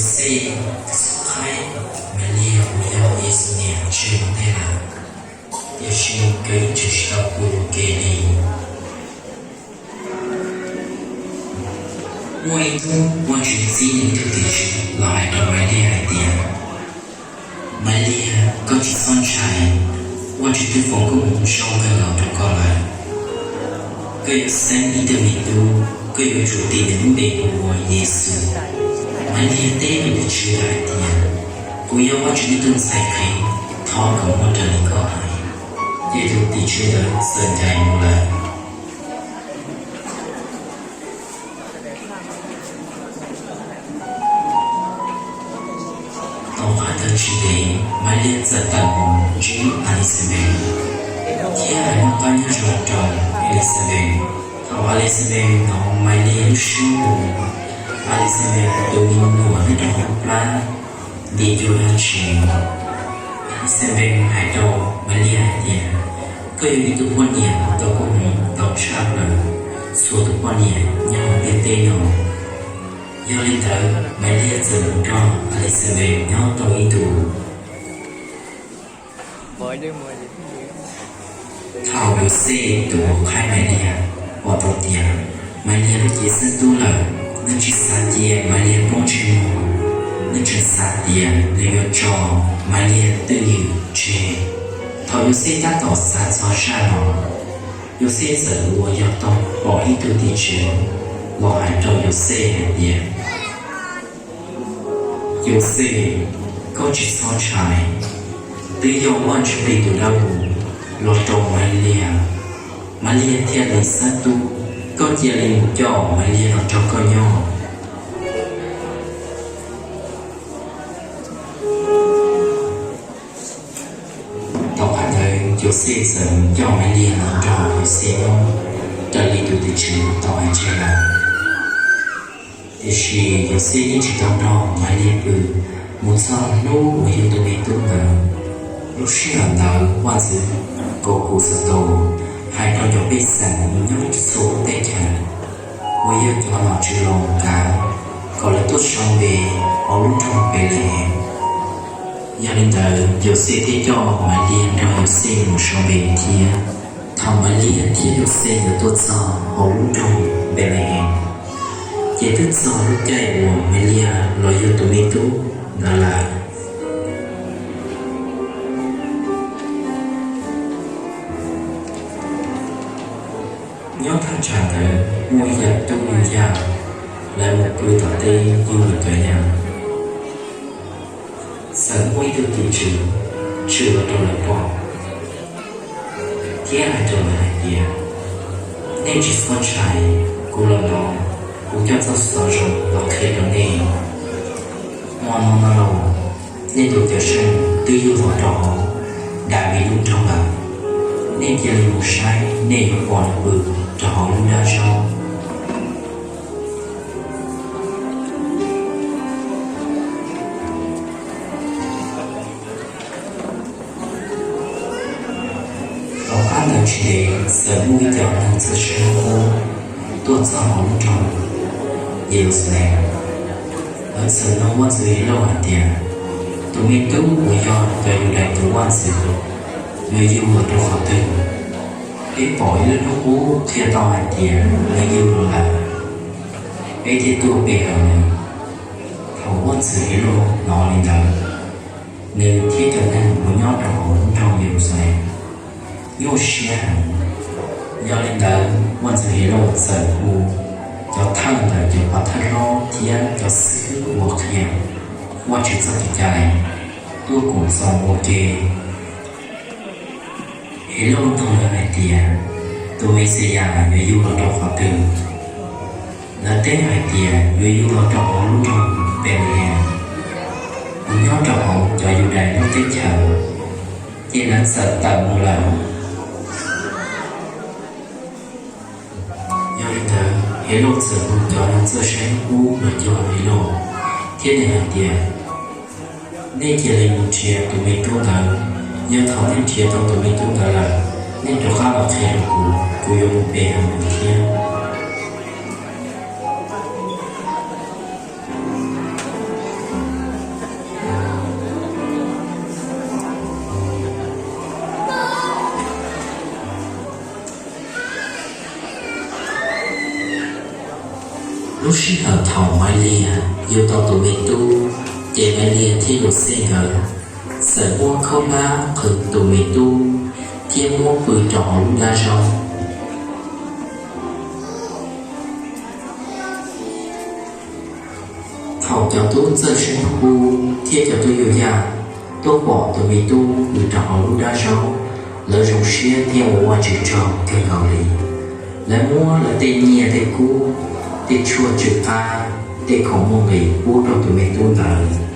Yauxej twb xub qhaib Mailias uas yog Yexus niam tseg mus ntej lawm, tiam sis nkawd yeej tseem tsis tau ua ke li. Muaj ib hnub Vajtswv txib nws ib tug tim tswv los hais rau Mailias hais tias, Mailias, koj tsis txhob ntshai, Vajtswv twb foom koob hmoov zoo kawg nkaus rau koj lawm. Koj yuav xeeb ib tug me tub, koj yuav tsum tis nws lub npe hu ua Yexus. Mailias teb tus tim tswv hais tias, Kuv yog Vajtswv ib tug ntxhais qhev, thov kom muaj raws li koj hais. Ces tus tim tswv ntawd txawm ncaim mus lawm. Tom qab ntawd tsis ntev, Mailias txawm tawm mus ntsib Alixanpes thiab hais noj qab nyob zoo rau Alixanpes. Thaum Alixanpes hnov Mailias lub suab mus, Alixanpes tus me nyuam nyob rau hauv plab nti cuag dab tsi. Alixanpes hais rau Mailias hais tias, Koj yog ib tug poj niam uas tau koob hmoov ntau tshaj plaws txhua tus poj niam nyob hauv ntiaj teb no. Yog li ntawd, Mailias txawm mus nrog Alixanpes nyob tau ib ntus. Thaum Yauxej tus uas qhaib Mailias pom tau tias Mailias lub cev xeeb tub lawm, nws tsis xav cia Mailias poob ntsej muag, nws tseem xav tias nws yuav tso Mailias twj ywm tseg. Thaum Yauxej tab tom xav txog zaj no, Yauxej txawm ua yog toog pom ib tug tim tswv los hais rau Yauxej hais tias, Yauxej, koj tsis txhob ntshai, twb yog Vajtswv tis tus dawb huv los rau Mailias, Mailias thiaj li xeeb tub. Koj cia li mus coj Mailias los nrog koj nyob. Tom qab ntawd Yauxej txawm mus coj Mailias los nrog Yauxej nyob raws li tus tim tswv tau hais tseg lawm. Tiam sis Yauxej yeej tsis tau nrog Mailias pw mus txog hnub uas yug tus me tub ntawd. Lub sij hawm ntawd vaj ntxwv Kauskuxatus hais rau cov pej xeem uas nyob txhua lub teb chaws uas yog cov nom tswv los kav kom lawv tuaj sau npe hauv lub nroog Npelehees. Yog li ntawd Yauxej thiaj coj Mailias nrog Yauxej mus sau npe thiab. Thaum Mailias thiab Yauxej nkawd tuaj txog hauv lub nroog Npelehees, ces twb txog lub caij uas Mailias los yug tus me tub ntawd lawm. Nyob thaj tsam ntawd muaj ib yam tub ib yam, lawv mus pw tom teb yug lawv cov yam. Txawm muaj ib tug tim tswv tshwm los rau lawv pom thiab hais rau lawv hais tias, nej tsis txhob ntshai, kuv los no, kuv coj txoj xov zoo los qhia rau nej. Hmo no no los, nej tus Cawmseej twb yug los rau hauv Daviv lub nroog lawm. Nej cia li mus saib, nej yuav pom nws pw rau hauv lub dab zaub. Tom qab ntawd tsis ntev, txawm muaj ib co neeg txawj saib ub tuaj txog hauv lub nroog Yeluxalees. Lawv txawm nug vaj ntxwv Helauj hais tias, tus me tub uas yog cov Yudais tus vaj ntxwv, nws yug los rau qhov twg? Peb pom ib lub hnub qub qhia tau hais tias nws yug los lawm, peb thiaj tuaj pe hawm nws. Thaum vaj ntxwv Helauj hnov li ntawd, nws thiab cov neeg uas nyob rau hauv lub nroog Yeluxalees nyuaj siab heev. Yog li ntawd, vaj ntxwv Helauj txawm hu cov thawj ntawm cov pov thawj hlob thiab cov xib hwb uas qhia Vajtswv txoj kev cai tuaj koom txoos ua ke. Helauj nug lawv hais tias, tus Mexiyas yuav yug los rau qhov twg? Lawv teb hais tias, yuav yug los rau hauv lub nroog Npelehees uas nyob rau hauv cov Yudais lub teb chaws. Ces lawv txawm tawm mus lawm. Yog li ntawd, Helauj txawm hu cov neeg txawj saib ub los cuag Helauj, thiab nws hais tias, nej cia li mus nrhiav tus me tub ntawd. Yog thaum nej nrhiav tau tus me tub ntawd lawm, nej rov qab los qhia rau kuv, kuv yuav mus pe hawm nws thiab. Lub sij hawm thaum Maiv Liag yug tau tus me tub, ces Maiv Liag thiab Luam Xej nkawd txawm muab khaub hlab qhwv tus me tub thiab muab pw rau hauv lub dab zaub. Thaum cov tub txawj sib hlub thiab cov tub yug yaj tuaj pom tus me tub pw rau hauv lub dab zaub, lawv zoo siab thiab ua Vajtswv tsaug kawg nkaus li. Lawv muab lawv tej nyiaj tej kub, tej tshuaj tsw qab, tej khoom muaj nqis pub rau tus me tub ntawd.